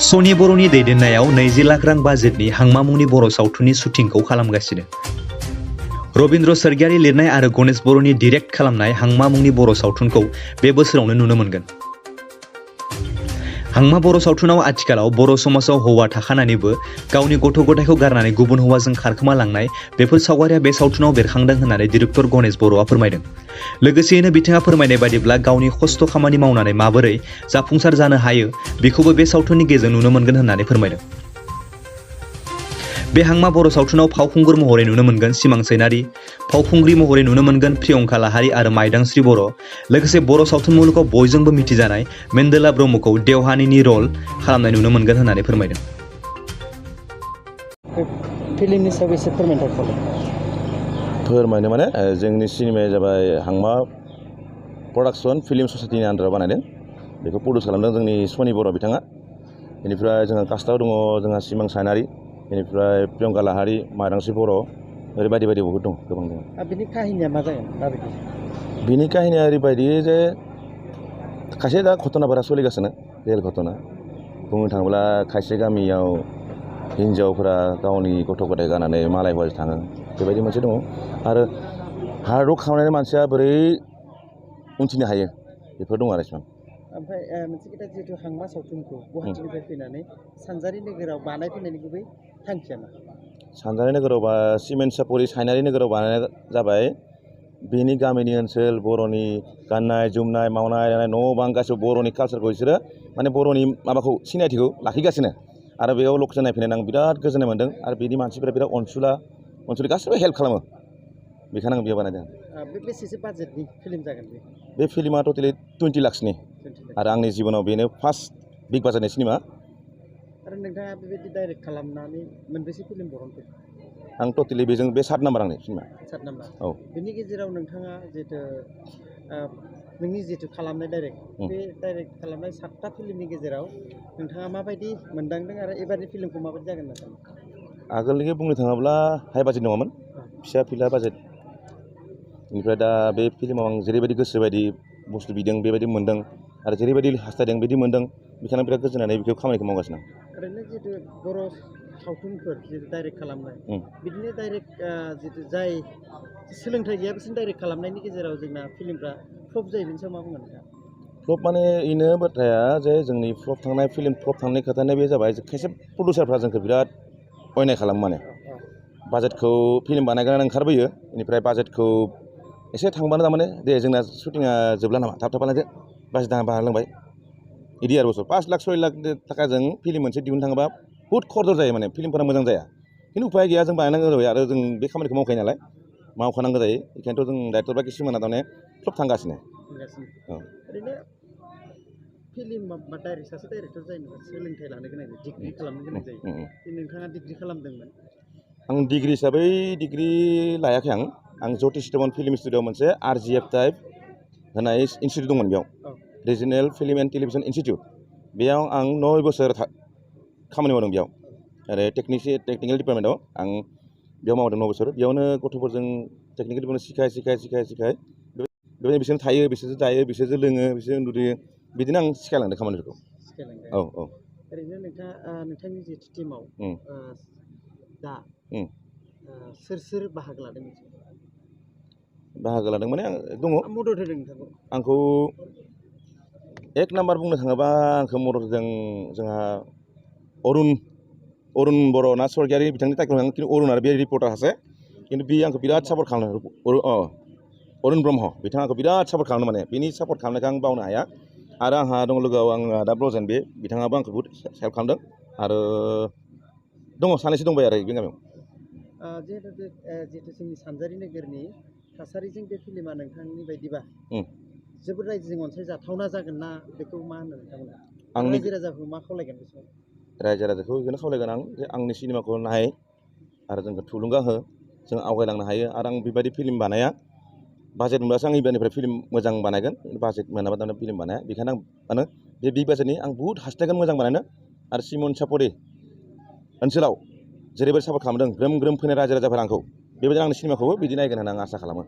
सनि बर'नि दैदेननायाव 20 लाख रां बाजेटनि हांमा मुंनि बर' सावथुननि शुटिंखौ खालामगासिनो। रबिन्द्र सरगियारि लिरनाय आरो गणेश बर'नि डिरेक्ट खालामनाय हांमा मुंनि बर' सावथुनखौ बे बोसोरावनो नुनो मोनगोन। हांमा बर' सावथुनाव आथिखालाव बर' समाजाव हौवा थाखानानैबो गावनि गथ' गथायखौ गारनानै गुबुन हौवाजों खारखोमा लांनाय बेफोर सावगारिया बे सावथुनाव बेरखांदों होननानै डिरेक्टर गणेश बर'आ फोरमायदों। लोगोसेयैनो बिथाङा फोरमायनाय बादिब्ला गावनि खस्थ' खामानि मावनानै माबोरै जाफुंसार जानो हायो बेखौबो बे सावथुननि गेजेरजों नुनो मोनगोन होननानै फोरमायदों। बे हांमा बर' सावथुनाव फावखुंगुर महरै नुनो मोनगोन सिमां सैनारि, फावखुंग्रि महरै नुनो मोनगोन प्रियंका लाहारी आरो माइदांस्रि बर'। लोगोसे बर' सावथुन मुलुगाव बयजोंबो मिथिजानाय मेन्देला ब्रह्मखौ देवहानिनि रल खालामनाय नुनो मोनगोन होननानै फोरमायदों। फिल्मनि सायाव एसे फोरमायनो माने जोंनि सिनेमाया जाबाय हांमा प्रडाक्सन फिल्म ससाइटिनि आन्दाराव बानायदों। बेखौ प्रडिउस खालामदों जोंनि सनि बर' बिथाङा। बेनिफ्राय जोंहा कास्टआव दङ जोंहा सिमां सैनारि, बेनिफ्राय प्रियंका लाहारी, माइदांस्रि बर', ओरैबायदि बायदि बहुद दं, गोबां दङ। बिनि काहिनिया मा जागोन माबायदि? बिनि काहिनिया ओरैबायदि जे खायसे दा घटनाफोरा सोलिगासिनो, रियेल घटना। बुंनो थाङोब्ला खायसे गामियाव हिन्जावफोरा गावनि गथ' गथाय गारनानै मालाय हौवाजों थाङो, बेबायदि मोनसे दङ। आरो हार्डवर्क खालामनानै मानसिया बोरै उनथिनो हायो बेफोर दं आरो इसेबां। ओमफ्राय मोनसे खोथा, जिहेतु हांमा सावथुनखौ गुवाहाटिनिफ्राय फैनानै सानजारि नोगोराव बानायफैनायनि गुबै थांखिया मा? सानजारि नोगोराव बा सिमेन्ट सापरि सायनारि नोगोराव बानायनाय जाबाय बेनि गामिनि ओनसोल, बर'नि गाननाय जोमनाय, मावनाय दांनाय, न' बां गासैबो बर'नि कालसारखौ बिसोरो माने बर'नि माबाखौ सिनायथिखौ लाखिगासिनो। आरो बेयाव लकेसन नायफैनानै आं बिराद गोजोननाय मोन्दों। आरो बिनि मानसिफोरा बिराद अनसुलि गासैबो हेल्प खालामो। बेखायनो आं बेयाव बानायदों। बे बेसेसो बाजेटनि फिल्म जागोन बे फिल्मा टटेलि 20 लाखसनि। आरो आंनि जिबनाव बेनो फार्स्ट बिग बाजेटनि सिनेमा। आरो नोंथाङा बेबायदि डाइरेक्ट खालामनानै मोनबेसे फिल्म बरनखो? आं टटेलि बेजों बे 7 नाम्बार आंनि सिनेमा। 7 नाम्बार। औ। बेनि गेजेराव नोंथाङा जिहेतु नोंनि जिहेतु खालामनाय बे डाइरेक्ट खालामनाय 7टा फिल्मनि गेजेराव नोंथाङा माबायदि मोनदांदों आरो एबारनि फिल्मखौ माबायदि जागोन होनना सानो? आगोलनिखौ बुंनो थाङोब्ला हाइ बाजेट नङामोन, फिसा फिला बाजेट। बेनिफ्राय दा बे फिल्माव आं जेरैबायदि गोसो बायदि बुस्थु बिदों बेबायदि मोन्दों, आरो जेरैबायदि हास्थायदों बिदि मोन्दों। बेखायनो बिराद गोजोननानै बेखौ खामानिखौ मावगासिनो आं। ओरैनो जिहेतु बर' सावथुनफोर जिहेतु डाइरेक्ट खालामनाय, बिदिनो डाइरेक्ट जिहेतु जाय सोलोंथाइ गैया बिसोरनि डाइरेक्ट खालामनायनि गेजेराव जोंना फिल्मफ्रा फ्लप जायो, बेनि सायाव मा बुंगोन नोंथाङा? फ्लप माने बेनो बाथ्राया जे जोंनि फिल्म फ्लप थांनाय खोथाया बे जाबाय खायसे प्रडिउसारफ्रा जोंखौ बिराद अयनाय खालामो। माने बाजेटखौ फिल्म बानायग्रानो ओंखारबोयो, बेनिफ्राय बाजेटखौ एसे थांबानो थारमाने दे जोंना शुटिंआ जोबला नामा, थाब बानायदो, बाजेटआ बारायलांबाय, बिदि आरो बुस्थु 5 लाख 6 लाख थाखाजों फिल्म मोनसे दिहुननो थाङोबा बुहुद खरज जायो। माने फिल्मफोरा मोजां जाया, खिन्थु उपाय गैया, जों बानायनांगौ जायो। आरो जों बे खामानिखौ मावखायो नालाय मावखानांगौ जायो। बेखायनोथ' जों डाइरेक्टर किसुमाना थारमाने फ्लप थांगासिनो। ओरैनो फिल्म बा सासे डाइरेक्टर जायोबा सोलोंथाइ लानो गोनां जायो, डिग्रि खालामनो गोनां जायो। नोंथाङा डिग्रि खालामदोंमोन? आं डिग्रि हिसाबै डिग्रि लायाखै। आं ज्यतिष दमन फिल्म स्टुडिअ'आव मोनसे RGF टाइप होनाय इनस्टिटिउट दंमोन, बेयाव regional film and television institute. बेयाव आं 9 बोसोर खामानि मावदों। बेयाव आरो टेकनिकेल डिपार्टमेन्टआव आं बेयाव मावदों 9 बोसोर। बेयावनो गथ'फोरजों टेकनिकेल डिपार्टमेन्ट सिखाय बेबायदिनो बिसोरनो थायो, बिसोरजों जायो, बिसोरजों लोङो, बिसोरजों उन्दुयो, बिदिनो आं सिखायलांदों खामानिफोरखौ। औ। ओरैनो नोंथांनि जिहेतु टिमाव दा सोर बाहागो लादों? बाहागो लादों माने आं दङ। मदद होदों नोंथांखौ? आंखौ 1 नाम्बार बुंनो थाङोबा आंखौ मदद होदों जोंहा अरुन बर' ना सरगियारि, बिथांनि टाइटेल आं खिन्थु अरुन आरो बे रिपर्टार सासे, खिन्थु बे आंखौ बिराद सापर्ट खालामो। अरुन ब्रह्म बिथाङा आंखौ बिराद सापर्ट खालामो। माने बिनि सापर्ट खालामनायखौ आं बावनो हाया। आरो आंहा दं लोगोआव आंहा दा ब्रजेन, बिथाङाबो आंखौ बहुद हेल्प खालामदों। आरो दङ सानैसो दंबाय आरो बे गामियाव। जिहेतु जोंनि सानजारि नोगोरनि थासारिजों बे फिल्मा नोंथांनि बायदिबा जोबोद रायजोजों अनसायजाथावना जागोन ना, बेखौ मा होनो नोंथांमोना? रायजो राजाखौ मा खावलायगोन बे समाव? रायजो राजाखौ बेखौनो खावलायगोन आं जे आंनि सिनेमाखौ नाय आरो जोंखौ थुलुंगा हो, जों आवगायलांनो हायो। आरो आं बेबायदि फिल्म बानाया, बाजेट मोनबासो आं एबारनिफ्राय फिल्म मोजां बानायगोन। बाजेट मोनाबा दाना फिल्म बानाया। बेखायनो आं माने बे बिग बाजेटनि आं बुहुद हास्थायगोन मोजां बानायनो। आरो सिमन सापरि ओनसोलाव जेरैबायदि सापर्ट खालामदों, ग्रोम ग्रोम फैनाय रायजो राजाफोरा आंखौ, बेबायदिनो आंनि सिनेमाखौबो बिदि नायगोन होनना आं आसा खालामो।